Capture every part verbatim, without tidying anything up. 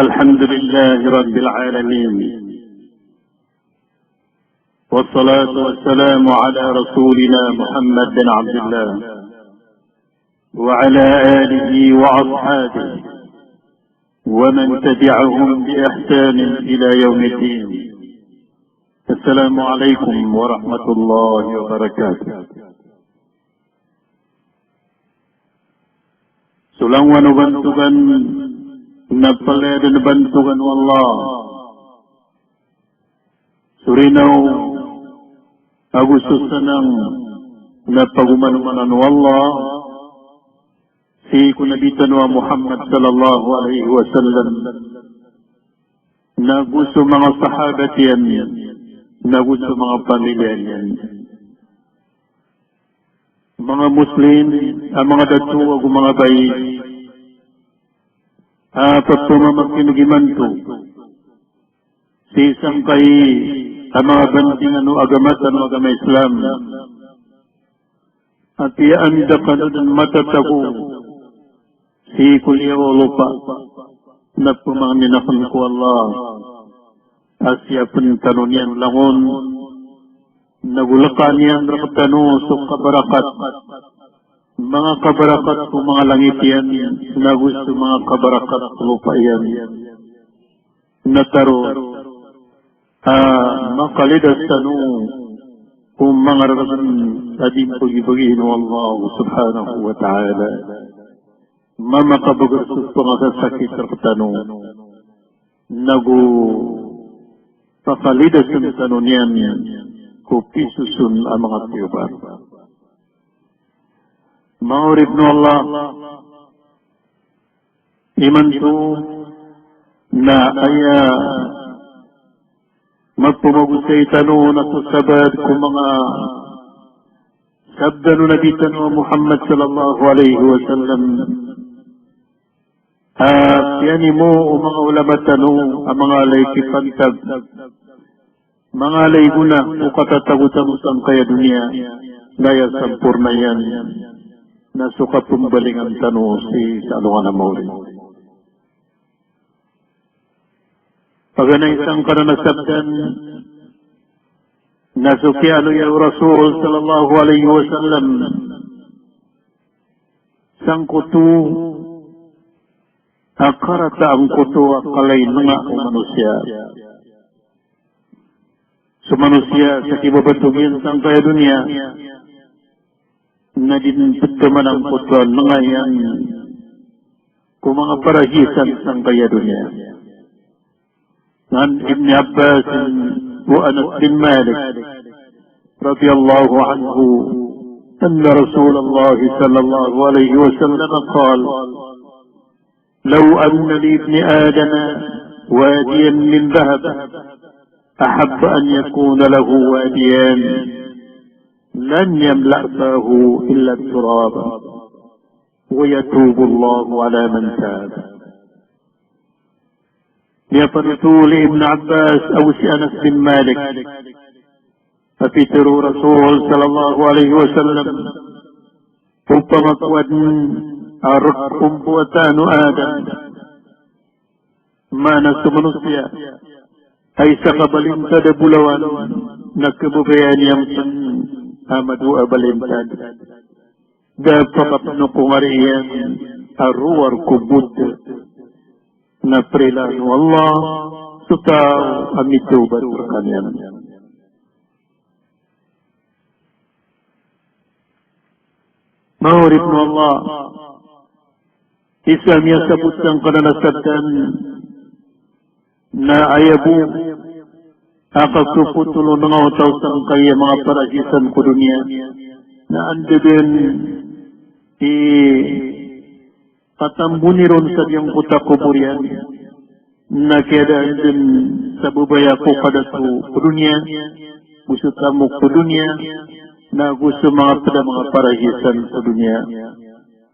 الحمد لله رب العالمين. والصلاة والسلام على رسولنا محمد بن عبد الله وعلى آله وأصحابه ومن تبعهم بإحسان إلى يوم الدين. السلام عليكم ورحمة الله وبركاته. So langowan o bantogan na palaya dn bantogan o Allah. So rinaw ago so sanang na pagomanomanan o Allah sii ko Nabi tano a Muhammad sallallahu alaihi wasallam, nago so manga sahabat iyan, nago so manga pamilya niyan. Manga Muslim a manga dato ago manga bai, a pphamakin'g imanto sii sangkai a manga bandingan o agama tano a agama Islam, a piyaan da kano dn matatago sii ko liyawaw o lopa, na pmangnin akn ko Allah a siyapn tano niyan langon, nago lkaan iyan rktano so kabarakat, manga kabarakat ko manga langit iyan, nago so manga kabarakat ko lopa iyan. Na taro a makalidas tano ko manga rargn a di pagibagin o Allah subhanahu wa ta'ala. Mamakabagr so pngasasakit rktano, nago pakalidas tano niyan ko pisoson a manga tiyoba. Manga oripn o Allah, imanto na aya mapmagosay tano na so sabaad ko manga sabda o Nabi tano a Muhammad sallallahu alaihi wasallam. A piyanimo o manga ulama tano a manga alay kipantag, manga alay gona o katatago tano sangkaya doniya, na aya samporna iyan na so kapmbalingan tano sii sa alongan a maori. Paganay sangkanan a sabdan na so kiyaaloya o Rasul sallallahu alaihi wasallam sangkoto a karata angkoto a kalaynga o manosiya. So manosiya sa kibabatog iyan sangkaya doniya na di dn pthaman angkoto a lenga iyan ko manga parahiyasan sangkaya doniya. An Ibn Abbas wa Anas bin Malik radiyallahu anhu anna Rasulullah sallallahu alaihi wasallam qal: "Law anna li ibni Adama wadiyan min dhahab ahabba an yakuna lahu wadiyan, lam yamla' fahu illa turaba, wa yatubu Allahu ala man tab." Miyapanothol i Ibn Abbas ago si Anas bin Malik a pitharo o Rasul sallallahu alaihi wasallam, opama ko adn a rk o mbawataan o Adam, maana so manosiya a isa ka balintad a bolawan na khababayaan iyan pn a madowa a balintad, da a pakapnokong ari iyan a rowar ko bot, na prilaan o Allah so taw a mitawbat rkaniyan. Manga oripn o Allah, isa a miyasabot sangkanan a sabdan na aya bo a kasopothol o lenga o taw sangkaya manga parahiyasan ko doniya, na anda dn i katamboni ron sa giyangkoto a kobor iyan, na kiyadaan dn sa babaya ko kadato ko doniya, go so tamok ko doniya, nago so manga pd a manga parahiyasan ko doniya.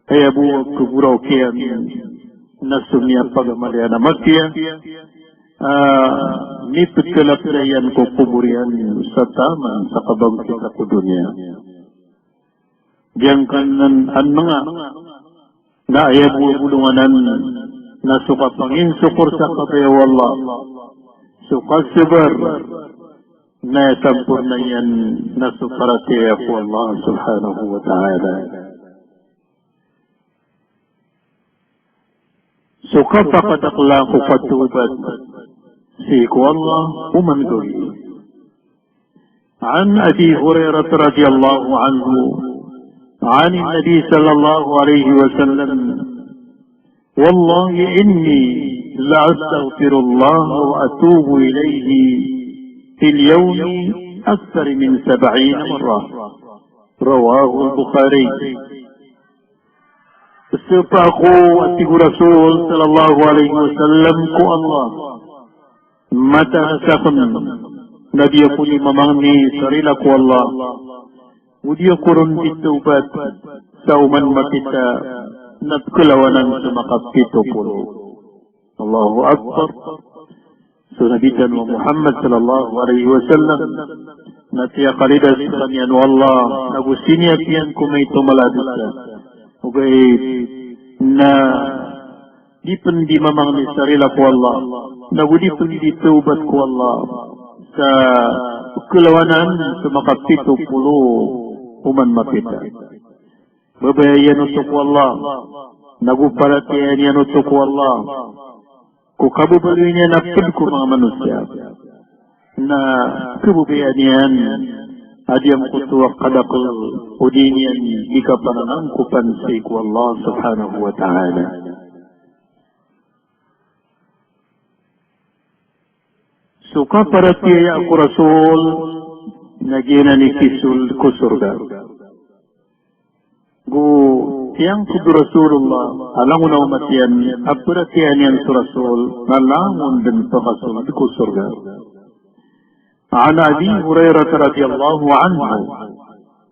Aya bo a kagoraok iyan na so miyapagamal iyan a mapiya, a mipkalapd iyan ko kobor iyan sa taman sa kabangkit a ko doniya. Giyangkanan a manga na aya bo a bolong anan na so kapanginsokor sa kabaya o Allah, so kasabar, na aya samporna iyan na so paratiyaya ko Allah subhanahu wa ta'ala. So kapakadakl ko katawbat sii ko Allah oman gawii. An Abi Hurairah radhiyallahu anhu, an Nabi sallallahu alaihi wasallam, "Wallahi inni la astaghfirullah wa atubu ilaihi fil yawmi akthar min sab'ina marrah." Rawahu al-Bukhari. Sapa ako, a tig o Rasul sallallahu alaihi wasallam, ko Allah, mataas akn na di ako di mamangni sa rila ko Allah, o di ako ron di tawbat sa oman mapita na pkhlawanan sa makapito polo. Allahu Akbar. So Nabi tano a Muhammad sallallahu alaihi wasallam na piyakalidas skaniyan o Allah, nago siniyapiyan ko maito mala a dosa. Ogaid na di pn di mamangni sa rila ko Allah, nago di pn di tawbat ko Allah sa pkhlawanan sa makapito polo oman mapita. Babaya iyan oto ko Allah, nago paratiyayaan iyan oto ko Allah, ko kababaloy niyan a pd ko manga manosiya, na kababayaan iyan a di angkoto a kadakl o di niyan di kapananangkopan sii ko Allah subhanahu wa ta'ala. So kaparatiyaya ko Rasul na giyanan i kisold ko sorga. Go tiyangkod o Rasulullah a langon a omat iyan a paratiyayaan iyan so Rasul na langon dn pakasold ko sorga. An Abi Hurairah radhiyallahu anhu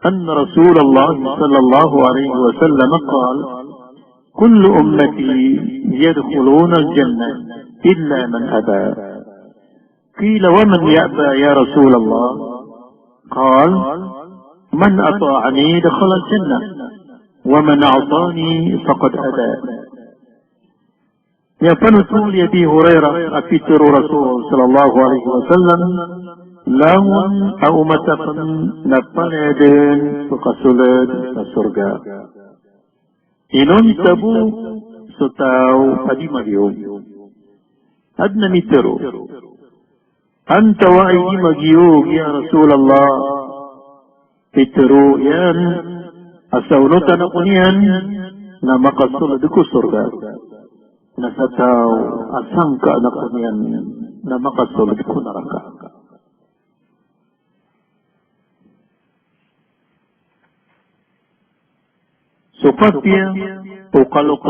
anna Rasulullah sallallahu alaihi wasallam qal, "Kullu ummati yadkhulunal jannah illa man aba." Qila, "Wa man ya'ba ya Rasulallah?" Qal, "Man ata'ani dakhalal jannah, wa man 'asani faqad aba." Miyapanothol i Abi Hurairah a pitharo o Rasul sallallahu alaihi wasallam, langon a omat akn na palaya dn pakasold sa sorga. Inonta bo so taw a di magiyog. Adn a mitharo, antaa i di magiyog, ya Rasulallah? Pitharo iyan a sa onotan ako niyan na makasold ko sorga, na sa taw a sangkaan ako niyan na makasold ko naraka. So kapiya o kaloks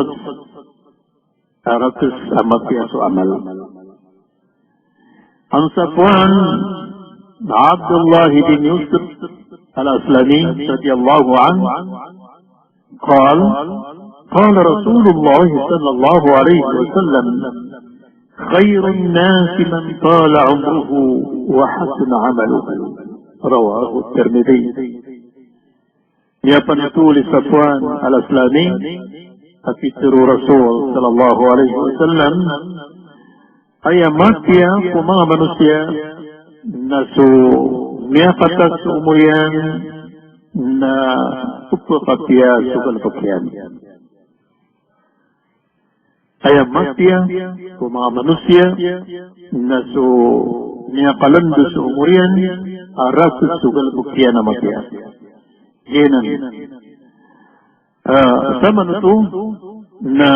a rakes a mapiya so amal. An Safwan Abdullah bin Yusuf Al-Aslami radhiyallahu anhu qal, qala Rasulullah sallallahu alaihi wasallam, "Khairun nasi man tala umruhu wa hasuna amaluhu." Rawahu Tirmidhi. Miyapanothol i Safwan Al-Aslami a pitharo o Rasul sallallahu alaihi wasallam, aya mapiya ko manga manosiya na so miyakataas so omor iyan na pphakapiya so galbk iyan. Aya mapiya ko manga manosiya na so miyakalandos so omor iyan a rakes so galbk iyan a mapiya. Giyanan. Ah, sa manoto na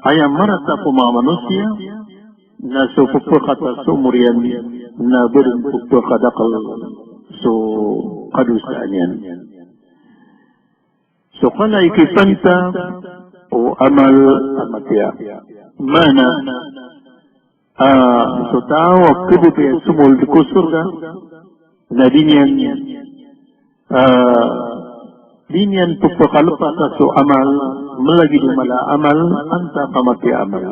aya marata ko manga manosiya na so pphakataas so omor iyan na ba dn pphakadakl so kadosaan iyan. So kala i kipanta o amal a mapiya. Maana, ah, so taw a kababaya somold ko sorga na di niyan, ah, di niyan pphakalepasan so amal, malagid o mala a amal, antaa ka matiya a amal.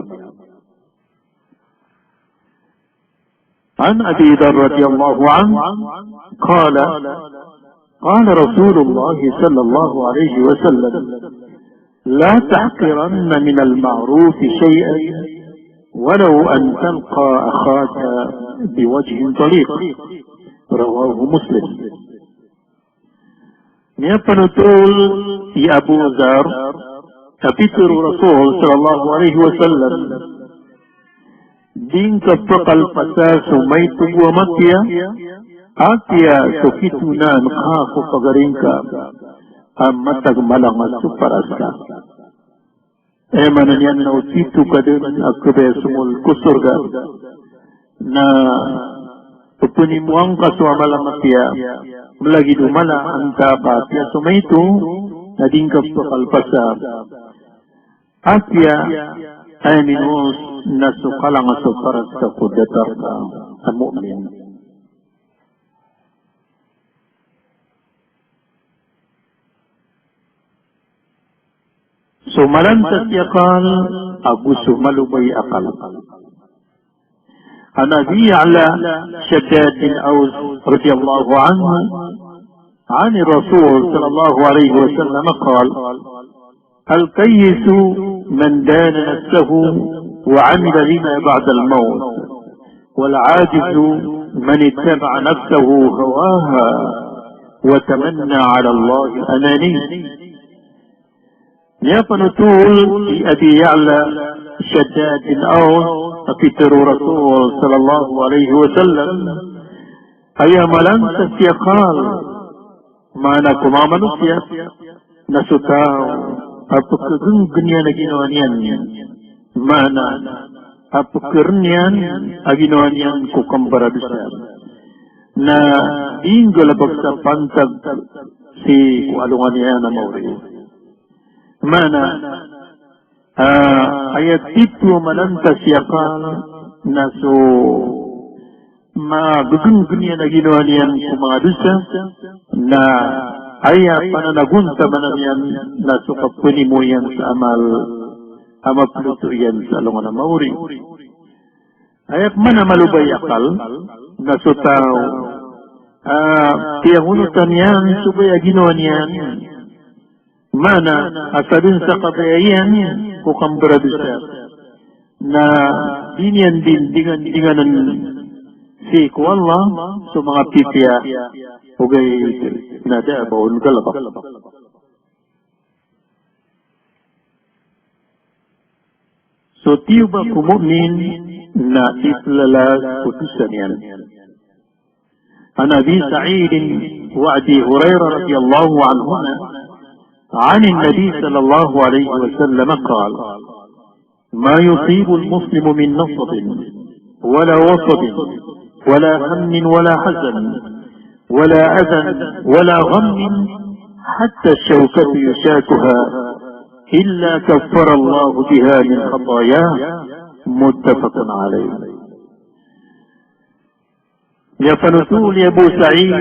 An Abi Dharr radhiyallahu anhu, qala, qala Rasulullah sallallahu alaihi wasallam, la tahqiranna minal ma'rufi shay'an, walaw an talqa akhaka biwajhin taliq. Rawahu Muslim. Miyapanothol i Abu Dharr, a pitharo o Rasul sallallahu alaihi wasallam, di ngka pkalepasan so maito bo a matiya, a kiya so kitonan ka ko pagari ngka a matag malangas so paras ka. Aya maana niyan na o tito ka dn a kabaya somol ko sorga na pphanimuan ka so amal a matiya, malagid o mala antaa ka tiya so maito, na di ngka pkalepasan a kiya, aya minos na so kalangas o paras ka ko datar ka a mu'min. So malantas i akal ago so malobay i akal. An Abi Ya'la Shaddad bin Aws radhiyallahu anhu, an Rasul sallallahu alaihi wasallam qal, al-kayyisu man dana nafsahu wa amila lima ba'dal mawt, wal ajizu man ittaba'a nafsahu hawaha wa tamanna 'ala Allahil amani. Miyapanothol i Abi Ya'la Shaddad bin Aws a pitharo o Rasul sallallahu alaihi wasallam, aya malantas i akal, maana ko manga manosiya, na so taw a pkhagnggn iyan a ginawa niyan, maana a pkharn iyan a ginawa niyan ko kambaradosa, na di nggalbk sa pantag sii ko alongan iyan a maori. Maana, ah, aya tito a malantas i akal na so magnggn iyan a ginawa niyan ko manga dosa, na aya pananagontaman iyan na so kapnimo iyan sa amal a maploto iyan sa alongan a maori. Aya pman a malobay i akal na so taw a piyangonotan iyan so baya a ginawa niyan. Maana a sadn sa kabaya iyan ko kambaradosa na di niyan dindingan-dinganan sii ko Allah so manga pipiya, ogaid na da a ba on galbk. So tiyoba ko mu'min na iplalas ko dosa niyan. An Abi Sa'id wa Abi Hurairah radhiyallahu anhuma, an an-Nabi sallallahu alaihi wasallam qal, ma yusibul muslima min nasabin, wala wasabin, wala hammin, wala hazan, wala adhan, wala ghammin, hatta ash-shawkata yushakuha, illa kaffara Allahu biha min khatayah. Muttafaqun alaih. Miyapanothol i Abu Sa'id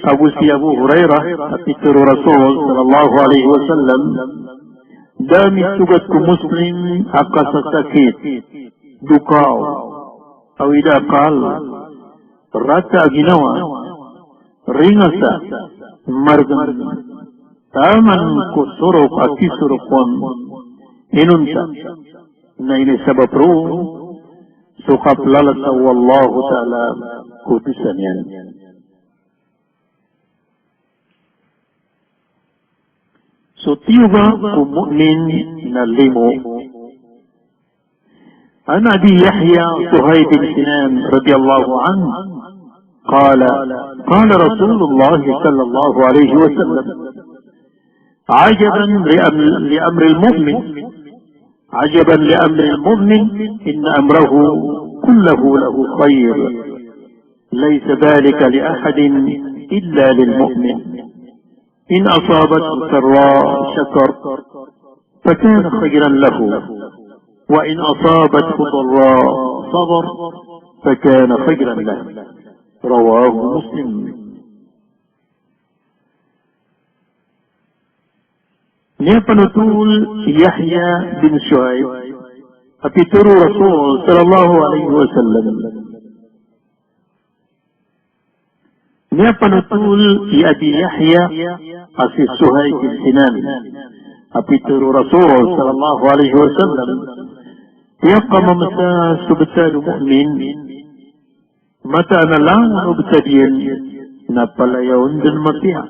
ago si Abu Hurairah a pitharo o Rasul sallallahu alaihi wasallam, da a misogat ko Muslim a kasasakit, dokaw, awida akal, rata a ginawa, ringasa, margn taman ko sorok a kisorok on, inonta na inisabap roo so kaplalasa o Allahu Ta'ala ko dosa niyan. So tiyoba ko mu'min na limo. An Abi Yahya Suhaib bin Sinan radhiyallahu anhu, qala, qala Rasulullah sallallahu alaihi wasallam, ajaban li am-, li amril mu'min, ajaban li amril mu'min, inna amrahu kullahu lahu khair, laysa dhalika li ahadin illa lil mu'min. In asabathu sarra'u shakara fakana khairan lahu, wa in asabathu darra'u sabara fakana khairan lahu. Rawahu Muslim. Miyapanothol i Yahya bin Shuaib a pitharo o Rasul sallallahu alaihi wasallam. Miyapanothol i Abi Yahya a si Suhaib bin Sinan a pitharo o Rasul sallallahu alaihi wasallam, tiyakamamsa so btad o mu'min, mataan a langon o btad iyan na palaya on dn mapiya.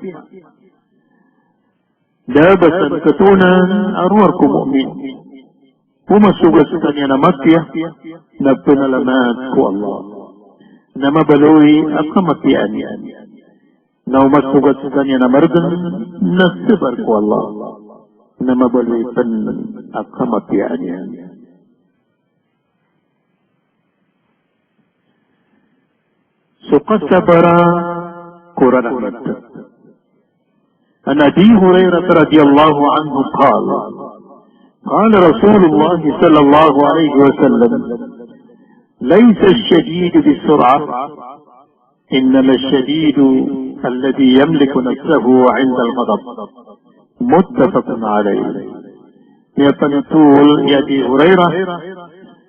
Da ba san katonan a rowar ko mu'min. O masogat skaniyan a mapiya na pnalamat ko Allah, na mabaloy a kamapiyaan iyan. Na o masogat skaniyan a margn na sabar ko Allah, na mabaloy pn a kamapiyaan iyan. So kasabar ko rarangit. An Abi Hurairah radhiyallahu anhu qal, qala Rasulullah sallallahu alaihi wasallam, laysa ash-shadidu bis-sur'ah, innama ash-shadidu alladhi yamliku nafsahu 'inda al-ghadab. Muttafaqun alayh. Miyapanothol i Abi Hurairah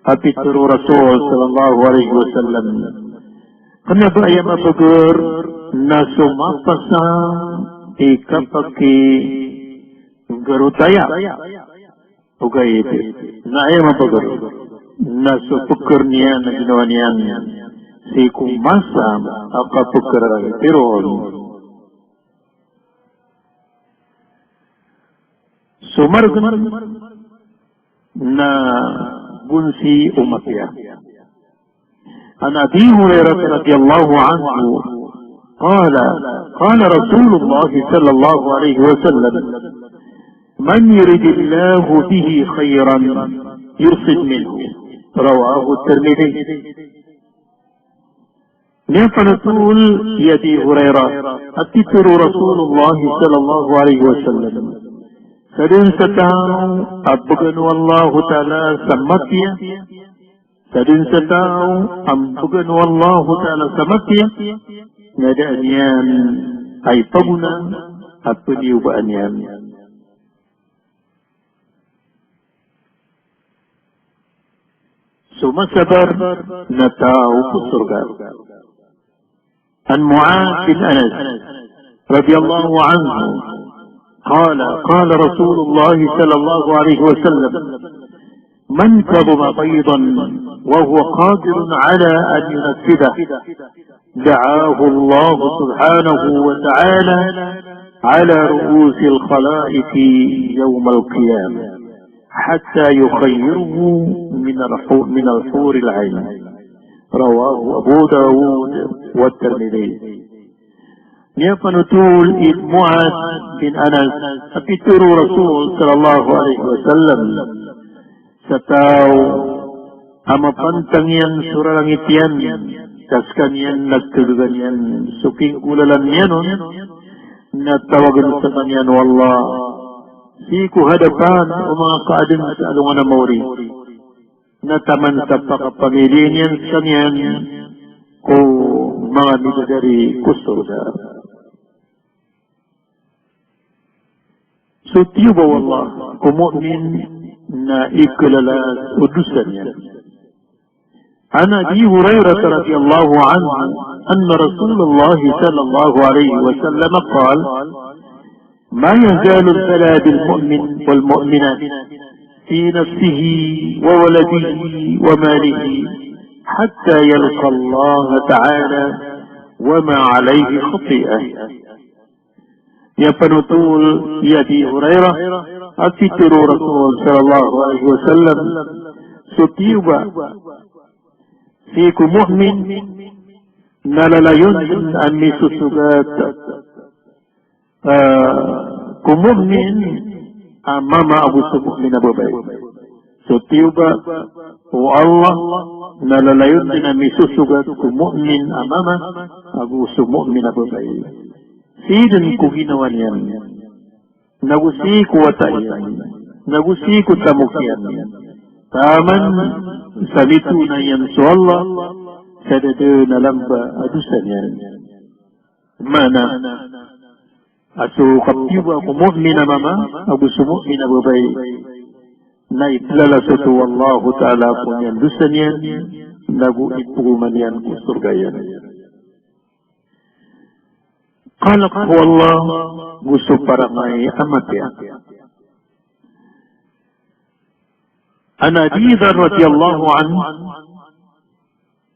a pitharo o Rasul sallallahu alaihi wasallam, kna ba aya mabagr na so mapasang i kapakiggarotaya. Ogaid na aya mabagr na so pkr iyan a ginawa niyan sii ko masa a kapkr a rarangit iron. So margn na gonsi o mapiya. An Abi Hurairah radhiyallahu anhu qala, qala Rasulullah sallallahu alaihi wasallam, man yuridillahu bihi khairan yusib minhu. Rawahu Tirmidhi. Miyapanothol i Abi Hurairah a pitharo o Rasulullah sallallahu alaihi wasallam, sadn sa taw a bgan o Allahu Ta'ala sa mapiya, sadn sa taw a bgan o Allahu Ta'ala sa mapiya, na da niyan a ipagona a pniyobaan iyan. So masabar na taw ko sorga. An Muadh bin Anas radhiyallahu anhu qala, qala Rasulullah sallallahu alaihi wasallam, man kadhama ghayzan wa huwa qadirun ala an yunfidhah, da'ahu Allah subhanahu wa ta'ala ala ru'usil khalaiqi yawmal qiyamah, hatta yukhayyiruhu minal hu-, minal huril ain. Rawahu Abu Dawud wa Tirmidhi. Miyapanothol i Muadh bin Anas a pitharo o Rasul sallallahu alaihi wasallam, sa taw a mapantang iyan so rarangit iyan, ka skaniyan na kagaga niyan so kinggolalan iyan on, na tawagn skaniyan o Allah sii ko hadapan o manga kaadn sa alongan a maori, na taman sa pakapamiliya niyan skaniyan ko manga bidadari ko sorga. So tiyoba o Allah ko mu'min na ikalalas o dosa niyan. An Abi Hurairah radhiyallahu anhu anna Rasulullah sallallahu alaihi wasallam qal, ma yazalul bala bil mu'min wal mu'minat fi nafsihi wa waladihi wa malihi hatta yalqa Allah ta'ala wa ma alayhi khati'ah. Miyapanothol i Abi Hurairah a pitharo o Rasul sallallahu alaihi wasallam, so tiyoba sii ko mu'min na lalayon a misosogat, ah, ko mu'min a mama ago so mu'min a babay. So tiyoba o Allah na lalayon a misosogat ko mu'min a mama ago so mu'min a babay. Sii dn ko ginawa niyan, nago sii ko wata iyan, nago sii ko tamok iyan, taman sa mitoona iyan so Allah sa da dn a lamba a dosa niyan. Maana, a so kapiyoba ko mu'min a mama ago so mu'min a babay na iplalaso oto o Allahu Ta'ala ko niyan dosa niyan, nago ipogoman iyan ko sorga iyan. Kalk o Allah go so parangay a matiya. An Abi Dharr radiyallahu anhu,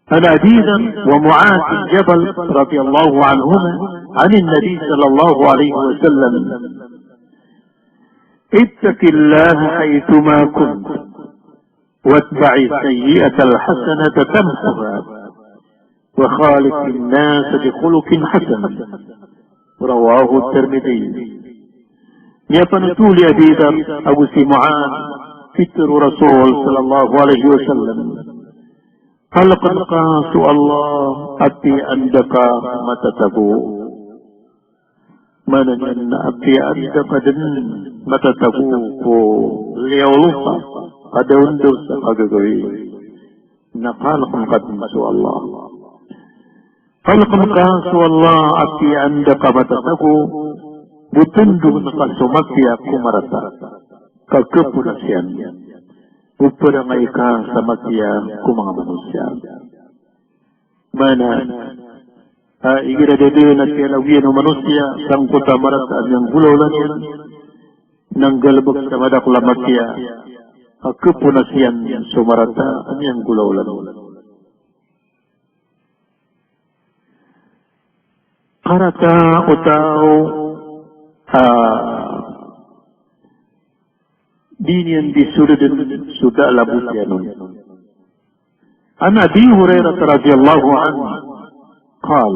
an Abi Dharr wa Mu'adh bin Jabal radiyallahu anhuma, an an-Nabi sallallahu alaihi wasallam, "Ittaqillaha haythuma kunt, watbi'is sayyi'atal hasanata tamhuha, wa khaliqin nasa bi khuluqin hasan." Rawahu Tirmidhi. Miyapanothol i Abi Dharr ago si Mu'adh, pitharo o Rasul sallallahu alaihi wasallam, kalkn ka so Allah a apiya anda ka matatago. Maana niyan na apiya anda ka dn matatago ko liyawaw o lopa, ka da on dn sa kagagawii, na kalkn ka dn so Allah. Kalkn ka so Allah a apiya anda ka matatago, bo tondogn ka so mapiya ko marata, ka kaponas iyan, bo parangay ka sa mapiya ko manga manosiya. Maana, a, igira da dn a kiyalagoyan o manosiya sangkoto a marata a miyanggolawla niyan, na nggalbk sa madakl a mapiya a kaponas iyan so marata a miyanggolawla niyan. Karata o taw a di niyan di sodadn so da a labot iyan on. An Abi Hurairah radhiyallahu anhu qal,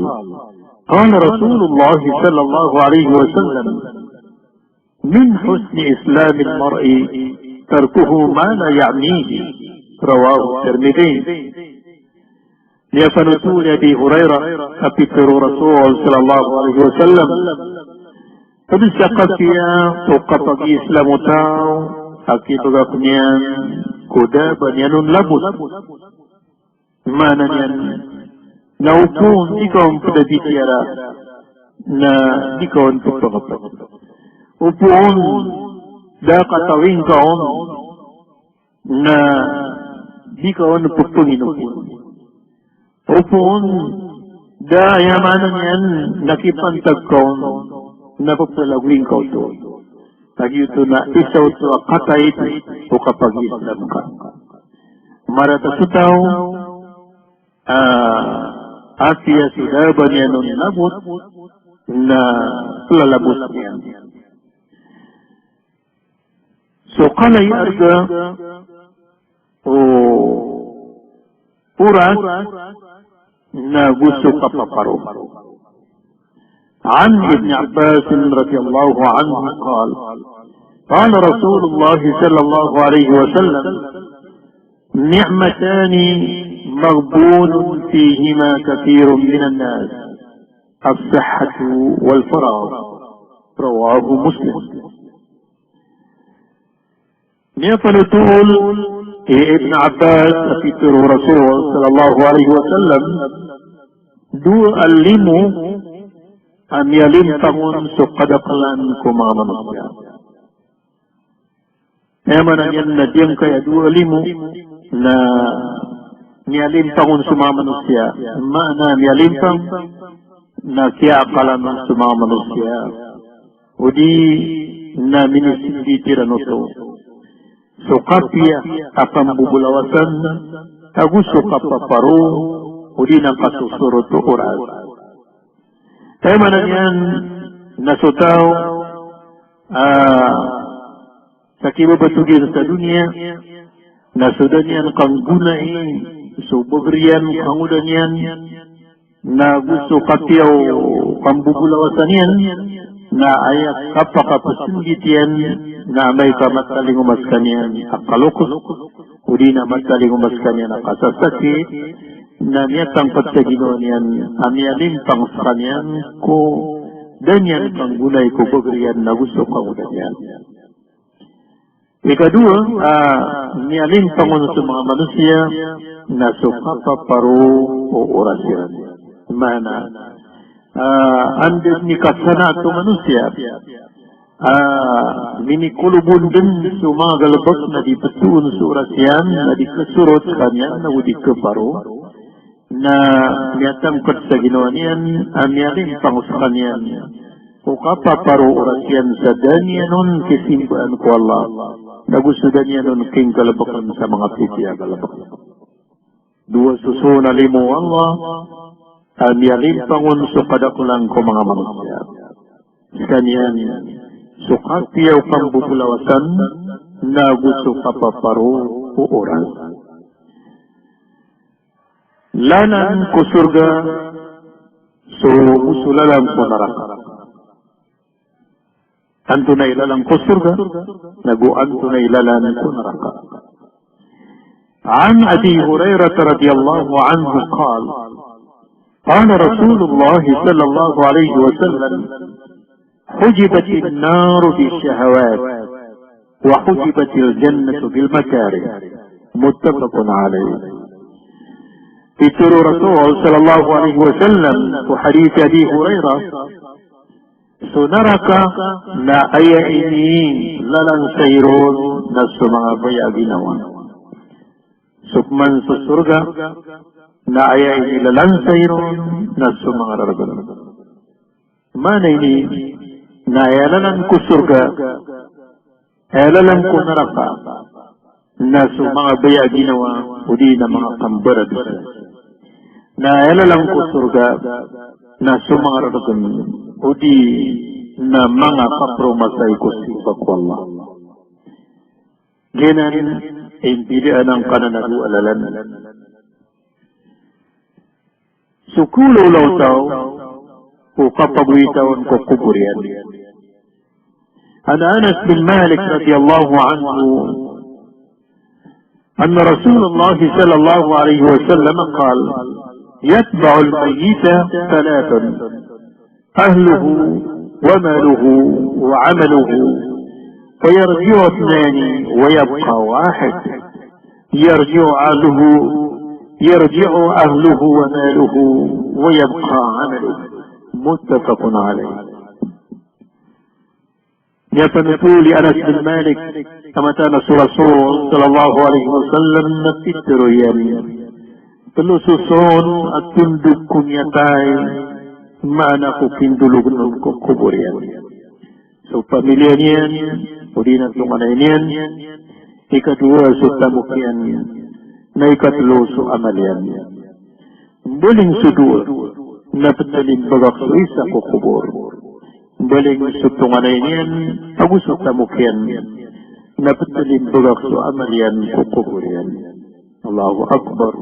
qala Rasulullah sallallahu alaihi wasallam, "Min husni islamil mar'i tarkuhu ma la ya'nihi." Rawahu Tirmidhi. Miyapanothol i Abi Hurairah a pitharo o Rasul sallallahu alaihi wasallam, pd sa kapiya o kapag-Islam o taw a kibagak iyan ko da a ba niyan on labot. Maana niyan na opama di ka on pd a bitiyara na di ka on pphangapd. Opama da a katawing ka on na di ka on pphanginopon. Opama da a, aya maana niyan na kipantag ka on na pphalagoyin ka oto. Kagiya oto na isa oto a katait o kapag-Islam ka. Marata so taw a apiya so da a ba niyan on labot na plalabot iyan. So kala i arga o oras na go so kapaparo. An Ibn Abbas radhiyallahu anhu qal, qala Rasulullah sallallahu alaihi wasallam, "Ni'matani maghbunun fihima kathirun minan nas, as-sihhatu wal faragh." Rawahu Muslim. Miyapanothol i Ibn Abbas a pitharo o Rasul sallallahu alaihi wasallam, dowa a limo a miyalimpang on so kadaklan ko manga manosiya. Aya maana niyan na giyangkaya dowa a limo na miyalimpang on so manga manosiya. Maana miyalimpang na kiyaakalan on so manga manosiya. Odi na minisindit iran oto so kapiya a kambobolawasan, ago so kapaparo, odi na kasosorot o oras. Aya maana niyan na so taw a sa kibabatogan sa doniya na so da niyan kanggonai so bagr iyan, kangoda niyan, na go so kapiya o kambobolawasan iyan, na aya kapakapsindit iyan na amay ka matalingoma skaniyan a kaloks, odi na matalingoma skaniyan a kasasakit, na miyatangkd sa ginawa niyan a miyalimpang skaniyan ko da niyan kanggonai ko bagr iyan na go so kangoda niyan. Ikadowa a miyalimpang on so manga manosiya na so kapaparo o oras iran. Maana ah, anda dn i kasana to manosiya, ah, minikolobon dn so manga galbk na di ptoon so oras iyan, na di kasorot skaniyan, na o di kaparo, na miyatangkd sa ginawa niyan a miyalimpang skaniyan o kapaparo o oras iyan sa da niyan on kisimbaan ko Allah, nago so da niyan on kinggalbkn sa manga pipiya a galbk. Dowa soson a limo o Allah a miyalimpang on so kadaklan ko manga manosiya. Skaniyan so kapiya o kambobolawasan nago so kapaparo o oras. Lalan ko sorga, so, so lalan ko naraka. Antonaa i lalan ko sorga, nago antonaa i lalan ko naraka. عن أبي هريرة رضي الله عنه قال: قال رسول الله صلى الله عليه وسلم: حجبت النار بالشهوات، وحجبت الجنة بالمكاره. متفق عليه. Pitharo o Rasul sallallahu alaihi wasallam ko hadith Abi Hurairah, so naraka na aya inilalansa iron na so manga baya a ginawa. So pman so sorga na aya inilalansa iron na so manga rargn. Maana ini na aya lalan ko sorga, aya lalan ko naraka na so manga baya a ginawa, odi na manga kambaradosa. Na aya lalan ko sorga na so manga rargn, odi na manga kapromasay ko simba ko Allah. Giyanan i mbidaan angkanan a dowa a lalan. So kawlawla o taw ko kapagoyta on ko kobor iyan. عن أنس بن مالك رضي الله عنه أن رسول الله صلى الله عليه وسلم قال: يتبع الميت ثلاث: أهله وماله وعمله، فيرجع اثنان ويبقى واحد، يرجع أهله، يرجع أهله وماله ويبقى عمله. متفق عليه. Miyapanothol i Anas bin Malik a mataan a so Rasul sallallahu alaihi wasallam na pitharo iyan, tlo soson a tondog ko miyatay, maana ko kindologn on ko kobor iyan. So pamilya niyan, odi na tonganay niyan, ikadowa so tamok iyan, na ikatlo so amal iyan. Mbaling so dowa na pthalimbagak so isa ko kobor. Mbaling so tonganay niyan ago so tamok iyan na pthalimbagak so amal iyan ko kobor iyan. Allahu Akbar.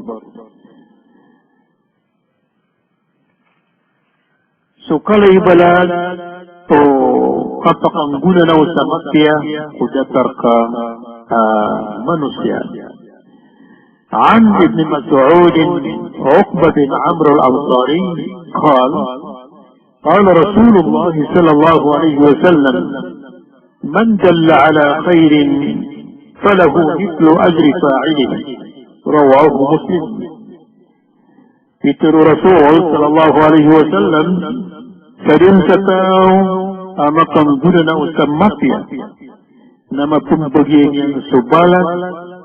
So kala i balas o kapakanggonanaw sa mapiya ko datar ka, ah, manosiya. عن ابن مسعود عقبة بن عمرو الأنصاري قال: قال رسول الله صلى الله عليه وسلم: من دل على خير فله مثل أجر فاعله. رواه مسلم. Pitharo o Rasul sallallahu alaihi wasallam, sadn sa taw a makanggonanaw sa mapiya na mapmbgay niyan so balas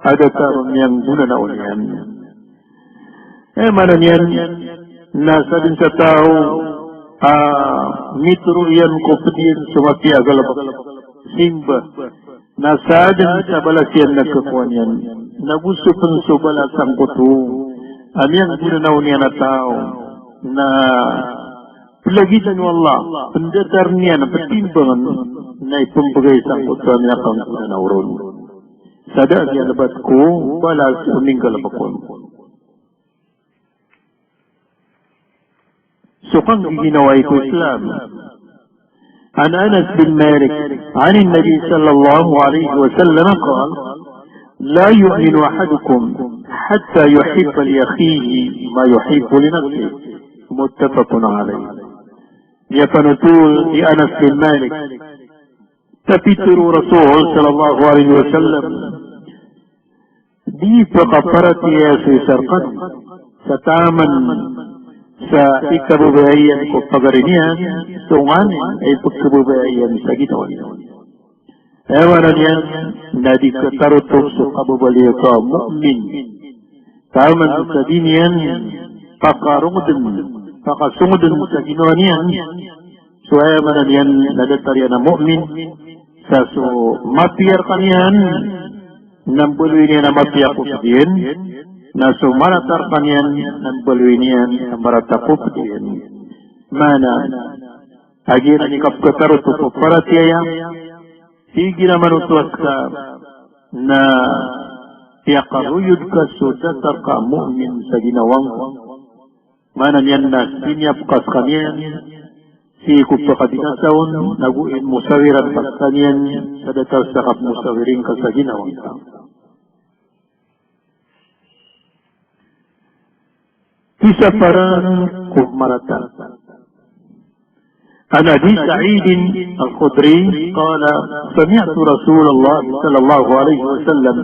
a datar o miyanggonanaw niyan. Aya maana niyan na sadn sa taw a mitharo iyan ko pd iyan so mapiya a galbk, simba, na sadn sa balas iyan na kakowa niyan, na go so pn so balas sangkoto a miyanggonanaw niyan a taw na plagitan o Allah, pndatar iyan, ptimbangn, na ipmbgay sangkoto a miyakanggonanaw ron. Sa da a miyalbat ko balas o minggalbk on. So kanggiginawai ko Islam. عن أنس بن مالك عن النبي صلى الله عليه وسلم قال: لا يؤمن أحدكم حتى يحب لأخيه ما يحب لنفسه. متفق عليه. Miyapanothol i Anas bin Malik, sa pitharo o Rasul sallallahu alaihi wasallam, di pakaparatiyaya so isa rkano sa taman sa ikababayaan ko pagari niyan so nganin a ipkhababayaan sa ginawa niyan. Aya maana niyan na di khatarotop so kababaloy o mu'min taman sa di niyan pakarongdn, pakasongdn sa ginawa niyan. So aya maana niyan na datar iyan a mu'min, sa so mapiya rkaniyan na mbaloy niyan a mapiya ko pd iyan, na so marata rkaniyan na mbaloy niyan a marata ko pd iyan. Maana, a giyanan i kapkhatarotop o paratiyaya, tig iran a manoto a ska na piyakaroyod ka so datar ka a mu'min sa ginawa ngka. Maana niyan na siniyap ka skaniyan sii ko pakabinasa on, nago inmosawiran ka skaniyan sa datar sa kapmosawiring ka sa ginawa ngka. Kisaparan ko marata. An Abi Sa'id Al-Khudri qala, sami'tu Rasulullah sallallahu alaihi wasallam,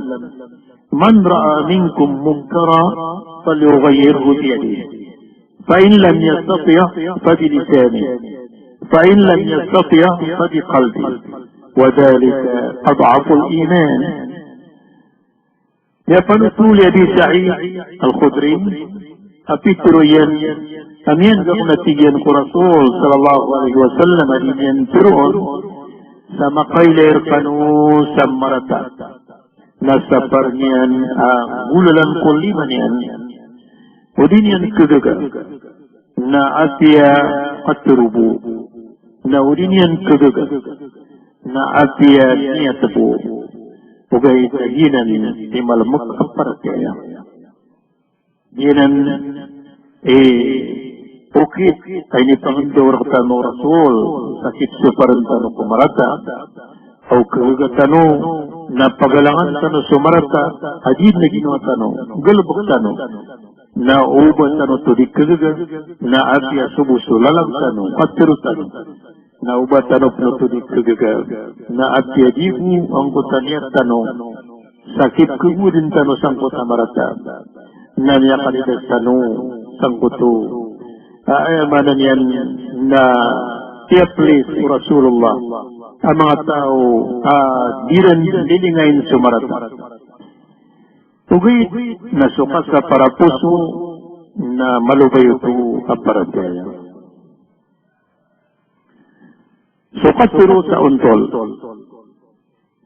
man ra'a minkum munkaran falyughayyirhu biyadihi, fa in lam yastati' fa bilisanihi, fa in lam yastati' fa biqalbihi, wa dhalika ad'aful iman. Miyapanothol i Abi Sa'id Al-Khudri a pitharo iyan a miyan'ga ako, na tig iyan, ko Rasul sallallahu alaihi wasallam a di niyan tharoon sa makailay rkano sa marata na sapar niyan a golalan ko lima niyan, o di niyan khagaga na apiya katharo bo, na o di niyan khagaga na apiya niyat bo. Ogaid na giyanan i malmk a paratiyaya. Giyanan i okit a inipangndao rktano o Rasul sa kisoparn tano ko marata. O khagaga tano na pagalangan tano so marata a di na ginawa tano, galbk tano. Na o ba tano oto di khagaga na apiya so bo so lalang tano, katharo tano. Na o ba tano pn oto di khagaga na apiya di bo angkoto a niyat tano sa kipkhagowa dn tano sangkoto a marata. Na miyakalidas tano sangkoto a, aya maana niyan na tiyaplis o Rasulullah a manga taw a di ran lilingayin so marata. Ogaid na so kasapar a poso na malobay oto a paratiyaya. So katharo sa ontol.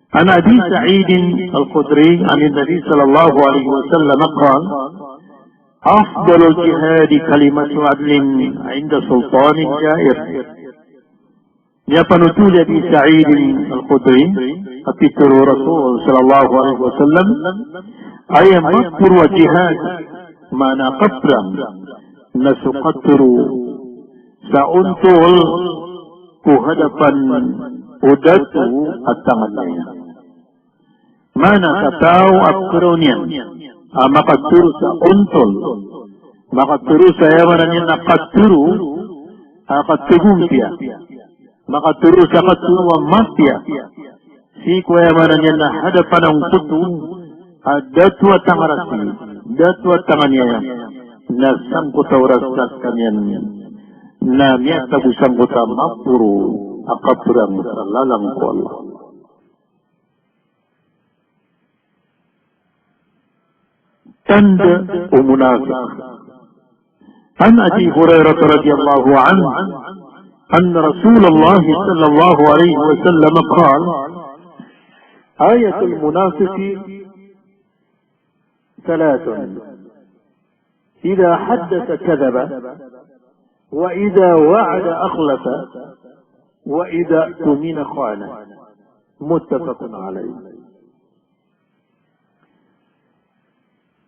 An Abi Sa'id Al-Khudri an Nabi sallallahu alaihi wasallam qal, afdalul jihadi kalimatu adlin inda sultanin jair. Miyapanothol i Abi Sa'id Al-Khudri a pitharo o Rasul sallallahu alaihi wasallam, aya maporo a jihad, maana kaprang, na so katharo sa ontol ko hadapan o dato a tanganiya. Maana sa taw a pkharoon iyan a makatharo sa ontol, makatharo sa, aya maana niyan na katharo a kathagompiya, makatharo sa katharo a mapiya sii ko, aya maana niyan na hadapan angkoto a dato a tangarasi, dato a tanganiya, na sangkoto a oras skaniyan na miyatago sangkoto a maporo a kaprang sa lalang ko Allah. Tanda o munafiq. An Abi Hurairah radhiyallahu anhu anna Rasulullah sallallahu alaihi wasallam qal, ayatul munafiqi thalathun, idha haddatha kadhaba, wa idha wa'ada akhlafa, wa idha tumina khana. Muttafaqun alayh.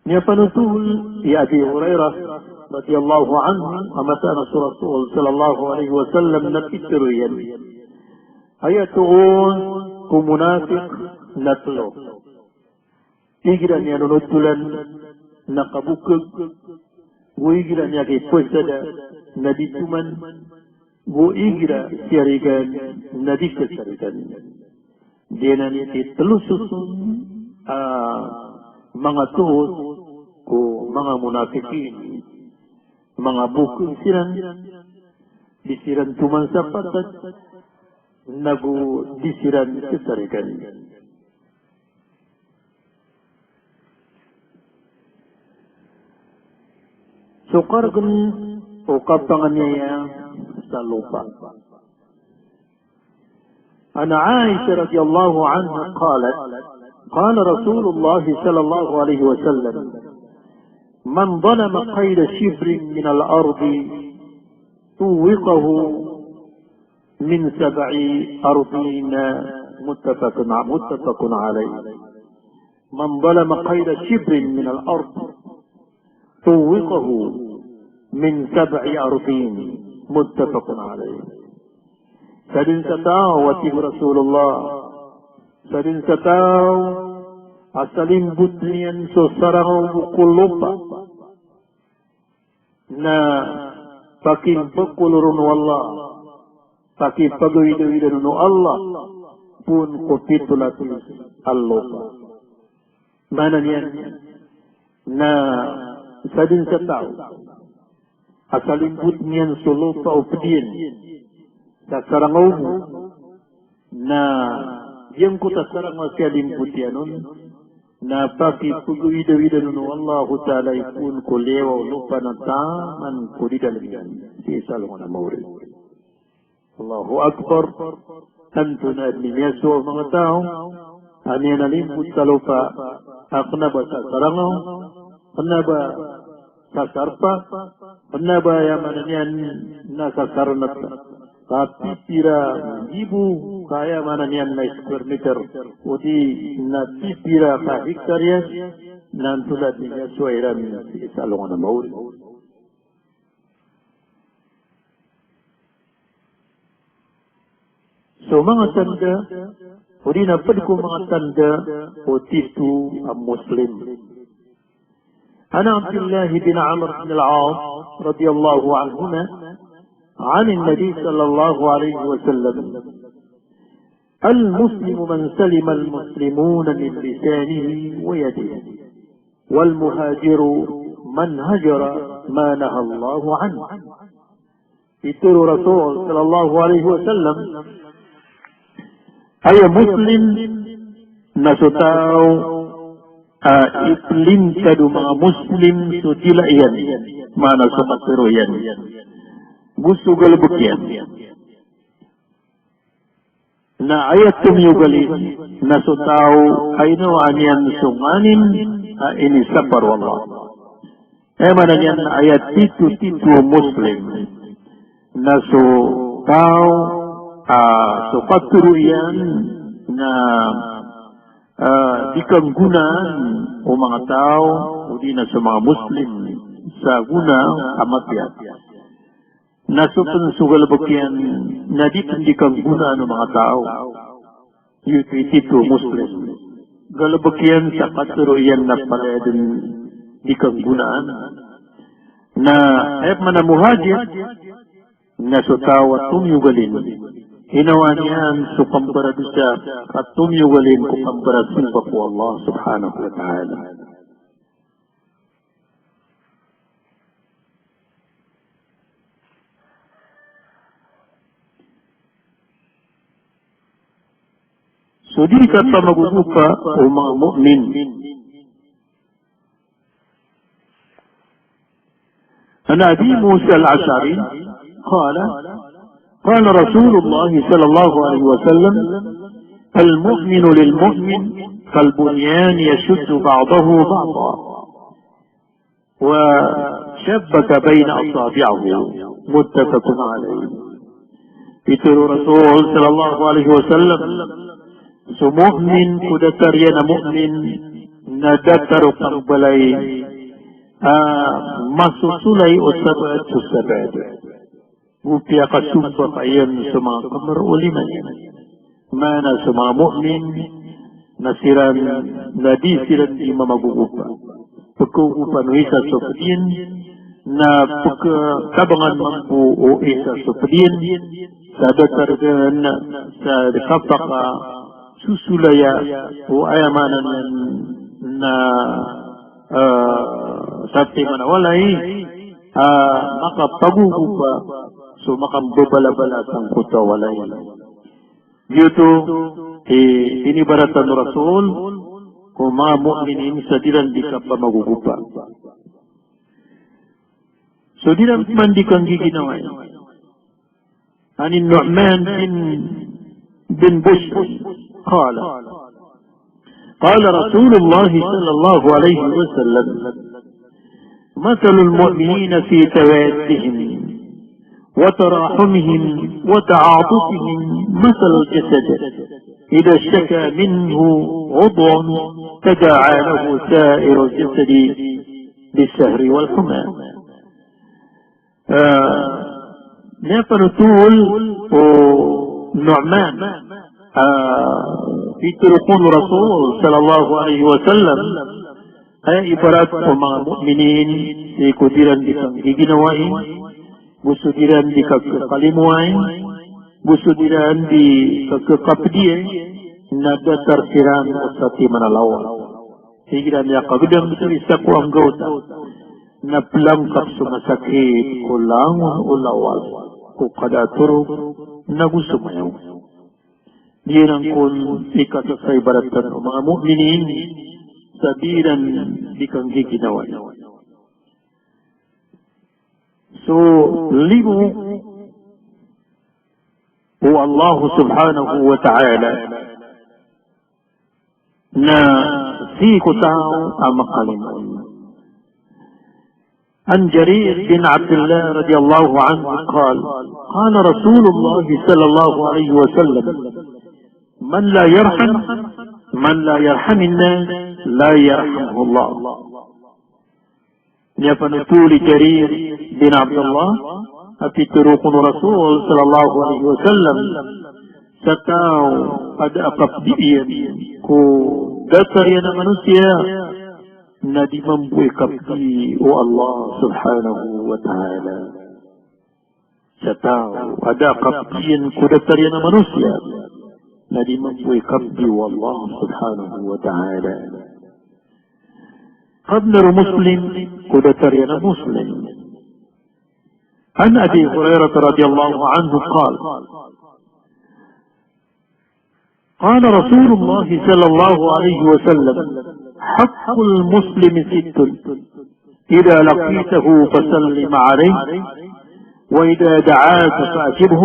Miyapanothol i Abi Hurairah radhiyallahu anhu a mataan a so Rasul sallallahu alaihi wasallam na pitharo iyan, aya toon ko munafiq na tlo. Igira niyan onotolan na kabokag, go igira niyan kipasada na di toman, go igira siyarigan na di kasarigan. Giyanan i tlo soson a manga toos ko manga munafiqin. manga bokeg siran, di siran toman sa patad, nago di siran sasarigan. So karegen o kapanganiyaya sa lopa. An Aisha radhiyallahu anha qalat, qala Rasulullah sallallahu alaihi wasallam, man zalama qayda shibrin minal ardi tuwwiqahu min sab'i ardin, muttafaqun, muttafaqun alaih. Man zalama qayda shibrin minal ard tuwwiqahu min sab'i ardin, muttafaqun alaih. Sadn sa taw, a tig o Rasulullah, sadn sa taw a salimbot iyan so sarangaw bo ko lopa, na pakipagkoloron o Allah, pakipagawidawidan o Allah, poon ko pito lapis a lopa. Maana niyan na sadn sa taw a salimbot iyan so lopa o pd iyan sa sarangaw bo, na giyangkoto a sarangaw a salimbot iyan on, na pakipagawidawidan o Allahu Ta'ala ipoon ko liyawaw o lopa na taman ko di dalm iyan sii sa alongan a maori. Allahu Akbar. Tanto na adn i miyasowa o manga taw a miyalimbot sa lopa a kna ba sa sarangaw, kna ba sa sarpa, kna ba aya maana niyan na sa sarnat, ka pipira nggibo ka aya maana niyan na square meter, odi na pipira ka hektar iyan, na antonaa dn i miyasowa iran sii sa alongan a maori. So manga tanda, odi na pd ko manga tanda o tito a Muslim. An Abdillah bin Amr bin al-As radiyallahu anhuma, an an-Nabi sallallahu alaihi wasallam, al-Muslimu man salima al-muslimuna min lisanihi wa yadihi, wal-muhajiru man hajara ma naha Allahu anhu. Pitharo o Rasul sallallahu alaihi wasallam, aya Muslim na so taw a iplintad o manga Muslim so dila iyan, maana so katharo iyan, go so galbk iyan. Na aya tomiyogalin na so taw a inawaan iyan so nganin a inisapar o Allah. Aya maana niyan na aya tito-tito a Muslim na so taw a so katharo iyan na, ah, di kanggonaan o manga taw, odi na so manga Muslim sa gona a mapiya. Na so pn so galbk iyan na di pn di kanggonaan o manga taw. Giyoto i tito a Muslim. Galbk iyan sa katharo iyan na palaya dn di kanggonaan. Na aya pman a muhajir na so taw a tomiyogalin, inawaan iyan so kambaradosa a tomiyogalin ko kambarasmba ko Allah subhanahu wa ta'ala. So di kapamagogopa o manga mu'min. An Abi Musa al-Ash'ari qala, qala Rasulullah sallallahu alaihi wasallam, al-mu'minu lil-mu'min kal-bunyan yashuddu ba'duhu ba'dan wa shabbaka baina asabi'ihi, muttafaqun alaih. Pitharo o Rasul sallallahu alaihi wasallam, so mu'min ko datar iyan a mu'min na datar o kambalay a masosolay o sabaad so sabaad. Go piyakasombakan iyan so manga kmr o lima iyan. Maana so manga mu'min na siran na di siran di mamagogopa. Pkhaogopan o isa so pd iyan, na pkhatabangan mambo o isa so pd iyan, sa datar dn sa kapakasosolaya o aya maana niyan na, eh, satiman a walay, a makapagogopa so makambabalabalatan ko taw a walay. Giyoto i inibaratan o Rasul ko manga mu'minin sa di iran di kapamagogopa. So di iran man di kanggiginawai. عن النعمان بن، بن بشر قال: قال رسول الله صلى الله عليه وسلم: مثل المؤمنين في توادهم وتراحمهم وتعاطفهم مثل الجسد إذا اشتكى منه عضو تداعى له سائر الجسد بالسهر والحمى. Ah, miyapanothol o Nu'man, ah, pitharo kon o Rasul sallallahu alaihi wasallam, aya ibarat o manga mu'minin sii ko di iran di kanggiginawai, go so di iran di kakhakalimoay, go so di iran di kakhakapdiay, na datar siran o satiman a lawas. Igira miyakabdam so isa ko anggawta na plangkap so masakit ko langon o lawas ko kadatorog na go so mayaw. Giyanan kon i kasasaibaratan o manga mu'minin sa di iran di kanggiginawai. So limo o Allah subhanahu wa ta'ala na sii ko taw a makalimo. عن جرير بن عبد الله رضي الله عنه قال: قال رسول الله صلى الله عليه وسلم: من لا يرحم، من لا يرحم الناس لا يرحمه الله. Miyapanothol i Jarir bin Abdullah a pitharo kon o Rasul sallallahu alaihi wasallam, sa taw a da a kapdi iyan ko datar iyan a manosiya, na di mambo i kapdi o Allah subhanahu wa ta'ala. Sa taw a da a kapdi iyan ko datar iyan a manosiya, na di mambo i kapdi o Allah subhanahu wa ta'ala. Kabnar o Muslim ko datar iyan a Muslim. عن أبي هريرة رضي الله عنه قال: قال رسول الله صلى الله عليه وسلم: حق المسلم ست: إذا لقيته فسلم عليه، وإذا دعاك فأجبه،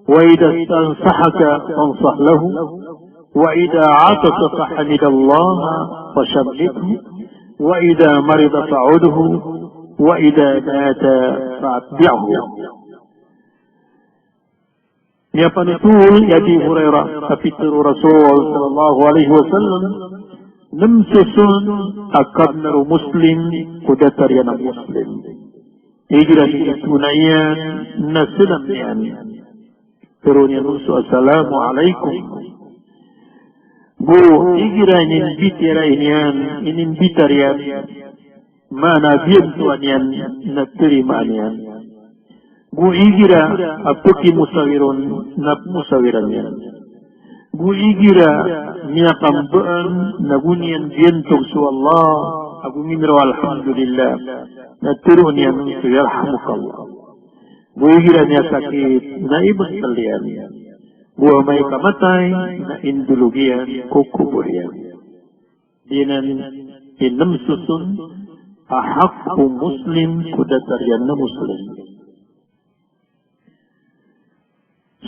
وإذا استنصحك فانصح له، وإذا عطس فحمد الله فشمته، وإذا مرض فعده، وإذا مات فأتبعه. Miyapanothol i Abi Hurairah a pitharo o Rasul sallallahu alaihi wasallam, nem soson a kabnar o Muslim ko datar iyan a Muslim. Igira minitona iyan na salam iyan, tharoon iyan on so assalamu alaikum. Go igira inimbitiyara iyan, inimbitar iyan, maana biyantoan iyan na tarimaan iyan. Go igira a pkimosawir on na pmosawiran iyan. Go igira miyakambaan na go niyan biyantog so Allah ago mimiraw alhamdulillah, na tharoon iyan so yarhamukallah. Go igira miyasakit na ibntl iyan. Go amay ka matay na indolog iyan ko kobor iyan. Giyanan i nem soson a hak o Muslim ko datar iyan a Muslim.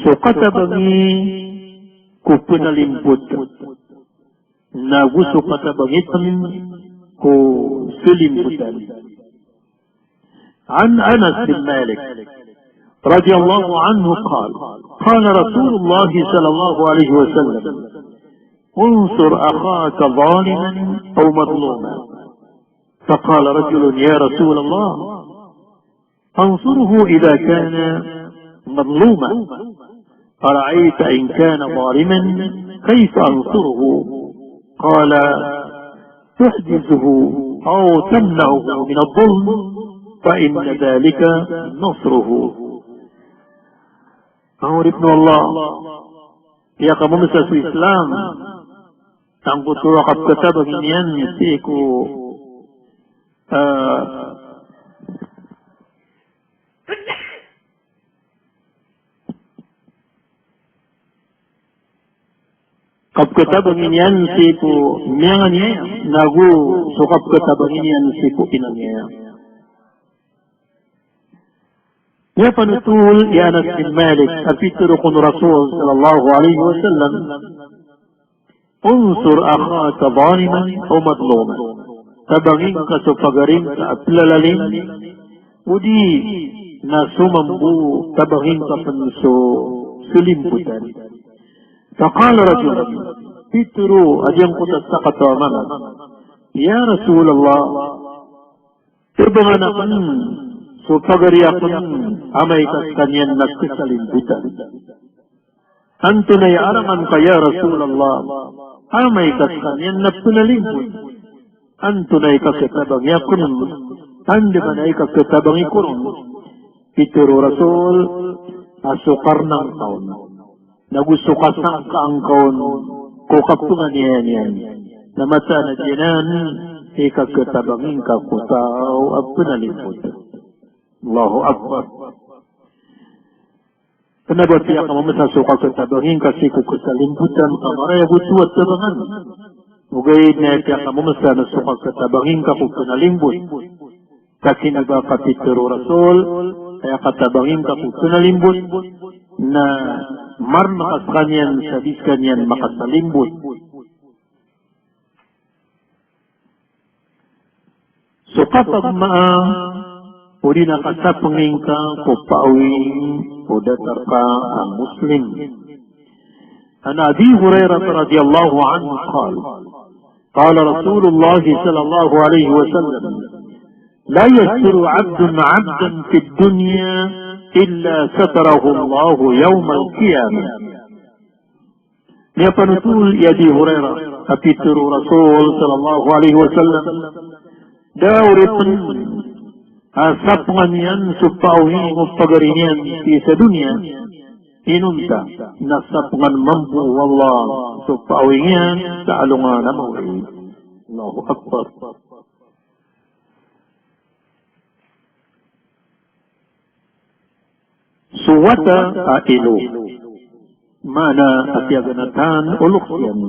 So katabangi ko pnalimpot, na go so katabangi tn ko salimpotan. عن أنس بن مالك رضي الله عنه قال: قال رسول الله صلى الله عليه وسلم: انصر أخاك ظالما أو مظلوما. فقال رجل: يا رسول الله، أنصره إذا كان مظلوما، أرأيت إن كان ظالما كيف أنصره؟ قال: تحجزه أو تمنعه من الظلم، فإن ذلك نصره. Manga oripn o Allah, piyakamomosa so Islam, sangkoto a kapkhatabangin iyan sii ko, ah, kapkhatabangin iyan sii ko miyanganiaya, nago so kapkhatabangin iyan sii ko inaniaya. Miyapanothol i Anas bin Malik a pitharo kon o Rasul sallallahu alaihi wasallam, "Unsur akhaka zaliman aw mazluman." Tabangin ka so pagari ngka a plalalim, odi na so mambo tabangin ka pn so salimbotan. Faqala rajulun, pitharo a giyangkoto a sakataw a manga, "Ya Rasulullah, tabangan akn so pagari akn amay ka skaniyan na kasalimbotan." Antonaa i arangan ka, ya Rasulullah, amay ka skaniyan na pnalimbot? Antonaa i kakhatabang akn, andamanaya i kakhatabang ko ron? Pitharo o Rasul a so karna ngka on, nago so kasangka ngka on ko kapnganiaya niyan, na mataan a giyanan i kakhatabang ngka ko taw a pnalimbot. Allahu Akbar. Kna ba piyakammsa so kakhatabang ngka sii ko kasalimbotan ka marayag oto a tabangan. Ogaid na piyakammsa na so kakhatabang ngka ko pnalimbot. Ka kna ba ka pitharo o Rasul, aya katabang ngka ko pnalimbot, na marn ka skaniyan sa di skaniyan makasalimbot. So kapagmaa, odi na kasapngi ngka ko paawing o datar ka a Muslim. An Abi Hurairah radhiyallahu anhu qal, qala Rasulullah sallallahu alaihi wasallam, "La yasturu abdun abdan fid dunya illa satarahu Allahu yawmal qiyamah." Miyapanothol i Abi Hurairah a pitharo o Rasul sallallahu alaihi wasallam, da a oripn a sapngan iyan so paawing o pagari niyan sii sa doniya, inonta na sapngan mambo o Allah so paawing iyan sa alongan a mawri. Allahu Akbar. So wata a ilo, maana a piyaganatan o loks iyan.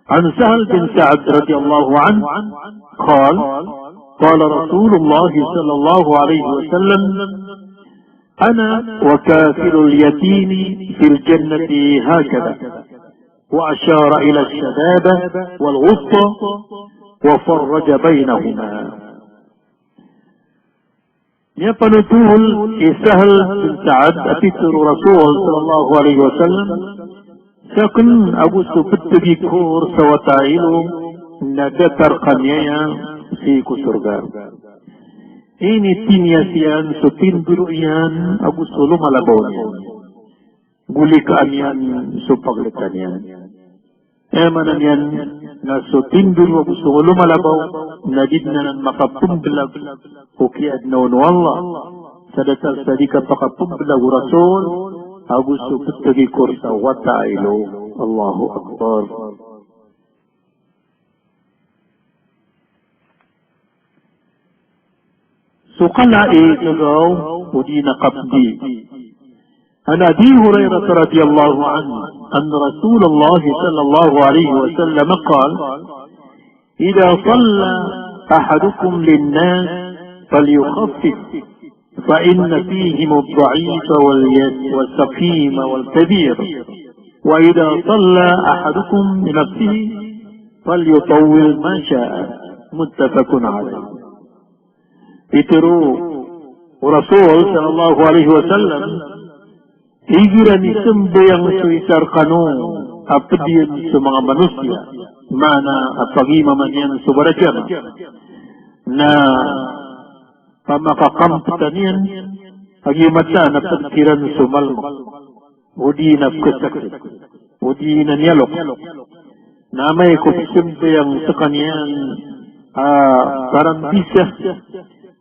An Sahl bin Sa'd radhiyallahu anhu qal, qala Rasulullah sallallahu alaihi wasallam, "Ana wa kafilul yatimi fil jannati hakadha." Wa ashara ila ash-shababa wal wusta wa farraja bainahuma. Miyapanothol i Sahl bin Sa'd a pitharo o Rasul sallallahu alaihi wasallam, sakn ago so ptgi ko sa wata a ilo na datar kami aya sii ko sorga. Initiniya siyan so tindoro iyan ago so lomalabaw niyan. Golikaan iyan so paglikaan iyan. Aya maana niyan na so tindoro ago so lomalabaw na di dn anan makapmblag o kiyaadna on o Allah sa datar sa di kapakapmblag o Rasul ago so ptgi ko sa wata a ilo. Allahu Akbar. So kala i gagaw odi na kapdi. An Abi Hurairah radhiyallahu anhu anna Rasulullah sallallahu alaihi wasallam qal, "Idha salla ahadukum lin-nas falyukhaffif, fa inna fihim ad-da'ifa wal yat-, was-saqima wal-kabir. Wa idha salla ahadukum li nafsihi falyutawwil ma sha'a." Muttafaqun alayh. Pitharo o Rasul sallallahu alaihi wasallam, igira misambayang so isa rkano a pd iyan so manga manosiya, maana a pagimaman iyan so barajamaah, na pamakakamptan iyan a giya mataan a pd kiran so malmk, odi na pkhasakit, odi na miyaloks. Na amay ko pzambayang skaniyan a parambisa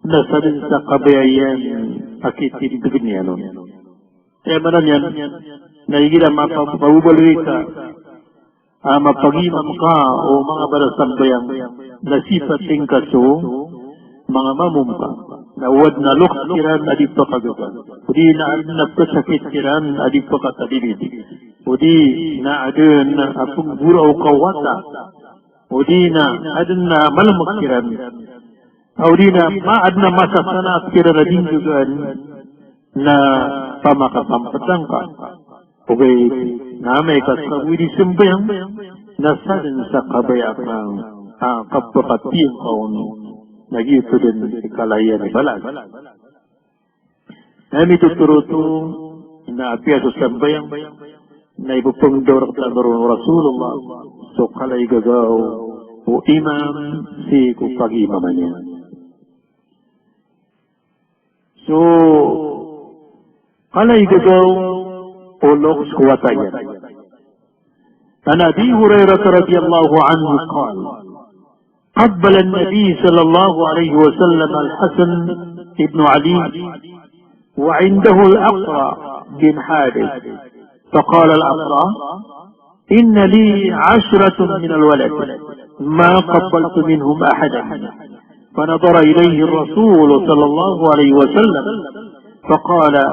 na sadn sa kabaya iyan a kitindgn iyan on. Aya maana niyan na igira mapapabaloy ka a mapagimam ka o manga barasambayang na sipating ka so manga mamom ka, na o adn a loks kiran a di pakagaga, odi na adn a pkhasakit kiran a di pakatadilid. odi na adn a pnggoraok a wata, odi na adn a malmk kiran, odi na ma-, adn a masa a sanat kiran a di nggagaan, na pamakasamptang ka. Ogaid na amay ka skagowad i sambayang, na sadn sa kabaya ka a kapakatiyangka on, na giyoto dn i kalayan i balas. Na mitotoro oto na apiya so sambayang na ipphangndao rktano ron o Rasulullah so kala i gagaw o imam sii ko kagimaman iyan. So kala i gagaw o loks ko wata iyan. An Abi Hurairah radhiyallahu anhu qal, qabbala an-Nabi sallallahu alaihi wasallam al-Hasan ibn Ali wa indahu al-Aqra' bin Habis. Faqala al-Aqra', inna li ashratan min al-walad, ma qabbaltu minhum ahadan. Fanadhara ilayhi ar-Rasul sallallahu alayhi wasallam, faqala,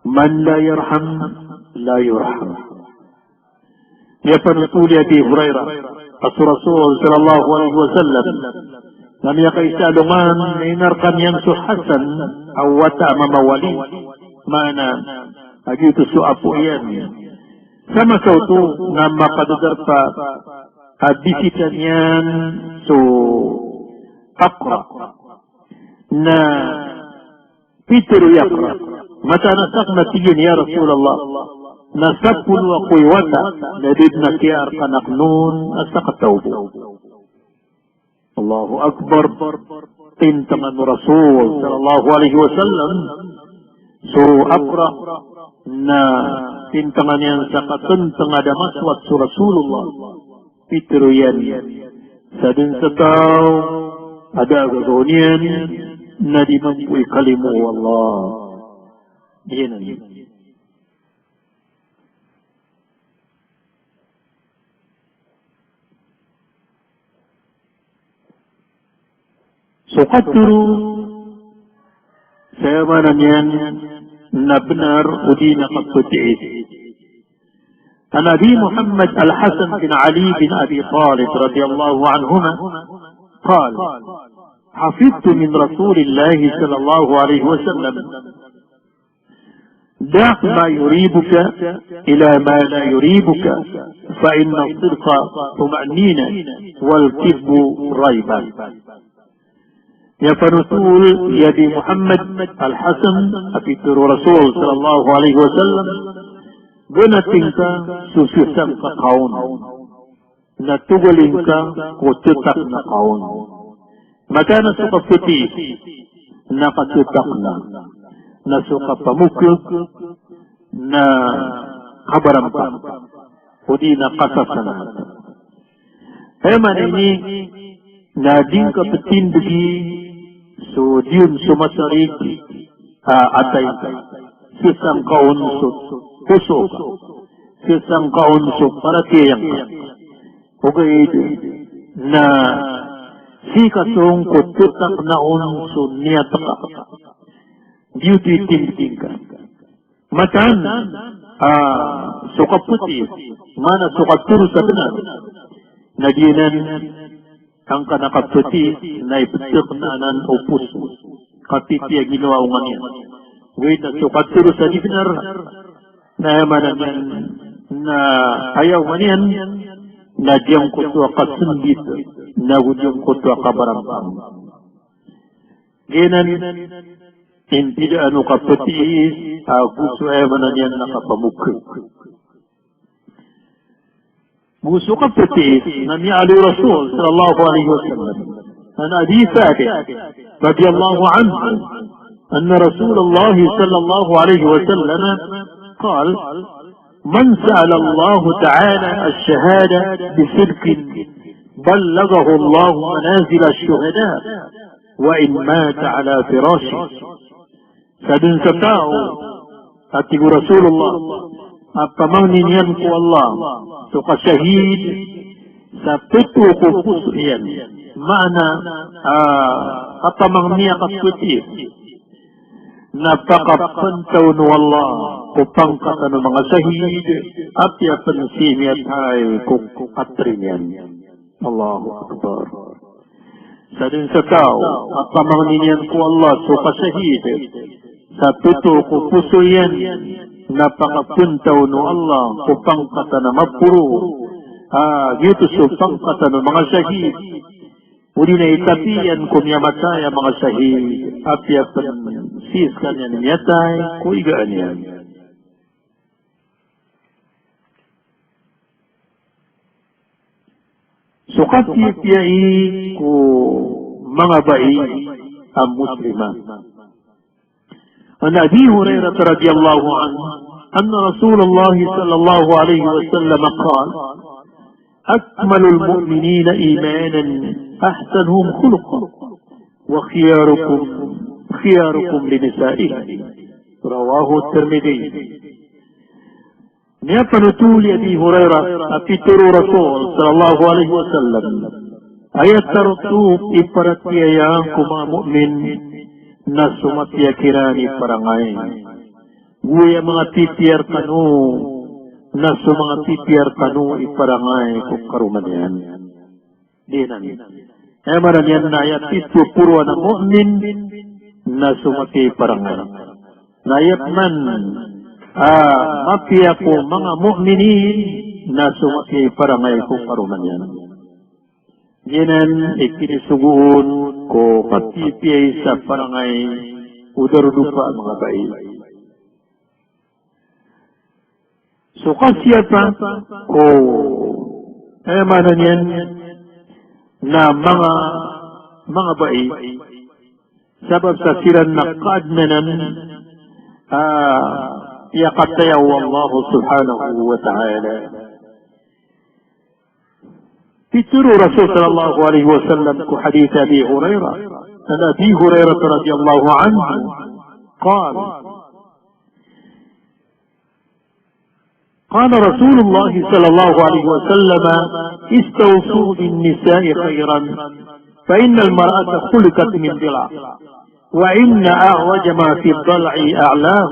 man la yarham, la yurham. Miyapanothol i Abi Hurairah a so Rasul sallallahu alayhi wasallam na miyakaisa a alongan na inarka niyan so Hasan a wata a mamawali, maana a giyoto so apo iyan. Sa masa oto na makadadarpa a bisita niyan so Aqra'. Na pitharo i Aqra', mataan a sakn, a tig iyan, ya Rasulullah, na sapolo ako i wata, na da dn a kiyaarkan akn on a sakataw bo. Allahu Akbar. Tintngan o Rasul sallallahu alayhi wasallam so Aqra', na tintngan iyan sa katntng a da masowat so Rasulullah. Pitharo iyan, sadn sa taw a da a gagaw niyan na di mambo i kalimo o Allah. Giyanan. So katharo sa aya maana niyan na bnar odi na kapthiis. An Abi Muhammad Al-Hasan bin Ali bin Abi Talib radhiyallahu anhuma qal, hafidhtu min Rasulillahi sallallahu alayhi wasallam, da' ma yuribuka ila ma la yuribuka, fa inna as-sidqa tuma'nina, wal kidhbu rayba. Miyapanothol i Abi Muhammad Al-Hasan a pitharo o Rasul sallallahu alayhi wasallam, bnating ka so sasangka ka on, na togalin ka ko thatakna ka on. Mataan a so kapthiis na kathatakna, na so kapamokhag na kabarampang, odi na kasasanaat. Aya maana ini na di ngka ptindgi so diyon so masarig a atay ngka, sasangka on so poso ka, sasangka on so paratiyaya ngka. Ogaid na sii ka song ko thatakna on so niyat ka. Giyoto i tindgi ngka. Mataan a so kapthiis, maana so katharo sa bnar, na giyanan angkanan a kapthiis na ipthakna anan o poso, kapipiya ginawa o onga niyan. Ogaid na so katharo sa di bnar, na aya maana niyan na aya onga niyan na giyangkoto a kasmbit, na go giyangkoto a kabarampang. Giyanan i mbidaan o kapthiis ago so aya maana niyan na kapamokhag. Go so kapthiis na miyaaloy o Rasul sallallahu alayhi wasallam. An Abi Thabit radhiyallahu anhu anna Rasulullah sallallahu alayhi wasallam qal, man sa'ala Allah ta'ala ash-shahada bi sidqin ballaghahu Allah manazila ash-shuhada wa in mata ala firashih. Sadn sa taw, a tig o Rasulullah, a pamangnin iyan ko Allah so kashahid sa pito ko poso iyan. Maana, ah, a pamangni a kapthiis. na pakapantawon o Allah ko pangkatan o manga shahid, apiya pn sii miyatay ko katri niyan. Allahu Akbar. Sadn sa taw a pamangnin iyan ko Allah so kashahid, sa toto ko poso iyan na pakapantawon o Allah ko pangkatan a maporo, a giyoto so pangkatan o manga shahid, odi na itapi iyan ko miyamatay a manga shahid, apiya pn sii skaniyan miyatay ko igaan iyan. So kapipiyai ko manga bai a Muslima. An Abi Hurairah radhiyallahu anhu, anna Rasulullah sallallahu alaihi wasallam qal, "Akmalul mu'minina imanan ahsanuhum khuluqan, wa khiyarukum, khiyarukum li nisa'ihim." Rawahu Tirmidhi. Miyapanothol i Abi Hurairah a pitharo o Rasul sallallahu alaihi wasallam, aya tarotop i paratiyaya ko manga mu'min na so mapiya kiran i parangay. Go aya manga pipiya rkano na so manga pipiya rkano i parangay ko karoma niyan. Giyanan. Aya maana niyan na aya pito poro a mu'min na so mapiya i parangay. Na aya pman a mapiya ko manga mu'minin na so mapiya i parangay ko karoma niyan. Giyanan i kinisogoon ko kapipiyai sa parangay o darodopa a manga bai. So kasiyapa ko, aya maana niyan na manga, manga bai, sabap sa siran na kaadn anan a iyakataya o Allah subhanahu wa ta'ala. Pitharo o Rasul sallallahu alaihi wasallam ko hadith Abi Hurairah. An Abi Hurairah radhiyallahu anhu qal, qala Rasulullah sallallahu alaihi wasallam, "Istawsu bin nisa'i khairan, fa innal mar'ata khuliqat min dila'." وإن أعوج ما في الضلع أعلاه،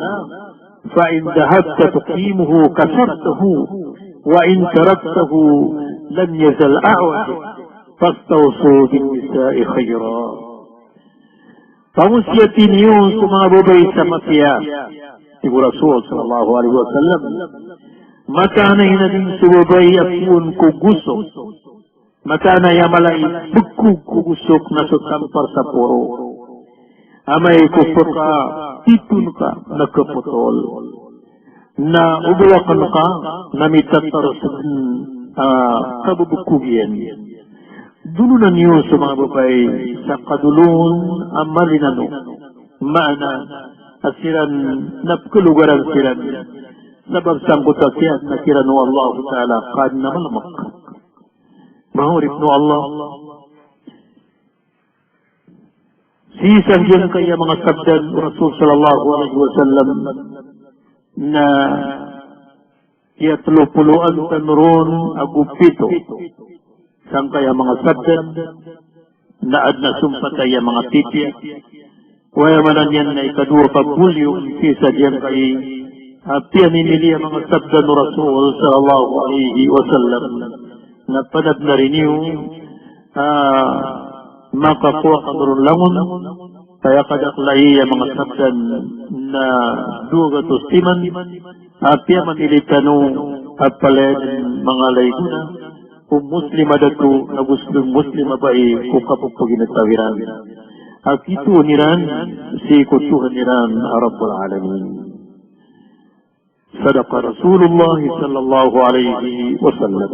فإن ذهبت تقيمه كسرته، وإن تركته لم يزل أعوجا، فاستوصوا بالنساء خيرا. Pangosiyati niyo so manga babay sa mapiya, tig o Rasul sallallahu alaihi wasallam. Mataan a inadn so babay a poon ko gosok. Mataan a aya mala i bkog ko gosok na so tampar sa poro. Amay ko pkatiton ka na kapotol. Na o bawakn ka na mitatar sdn a kababkog iyan. Dolonan iyo so manga babay sa kadolon a malinano. Maana a siran na pkalogaran siran. Sabap sangkoto a kiyaadna kiran o Allah Ta'ala, kaadna malmk. Manga oripn o Allah. Sii sa giyangkaya manga sabda o Rasul sallallahu alaihi wasallam na aya tlo polo antan ron ago pito. Sangkaya manga sabda na adn a sompat aya manga pipiya. Aya maana niyan na ikadowa ka volume sii sa giyangkai a piyamimili a manga sabda o Rasul sallallahu alaihi wasallam. Na pd a bnar iyo a makakowa kano ron langon, aya kadaklai a manga sabda na dowa gatos timan a piyamamili tano a palaya dn manga lagid on o Muslim a dato ago so Muslim a bai ko kapphaginetaw iran a kitoon iran sii ko Tuhan iran a Rabbul Alamin. Sadaqa Rasulullah sallallahu alaihi wasallam.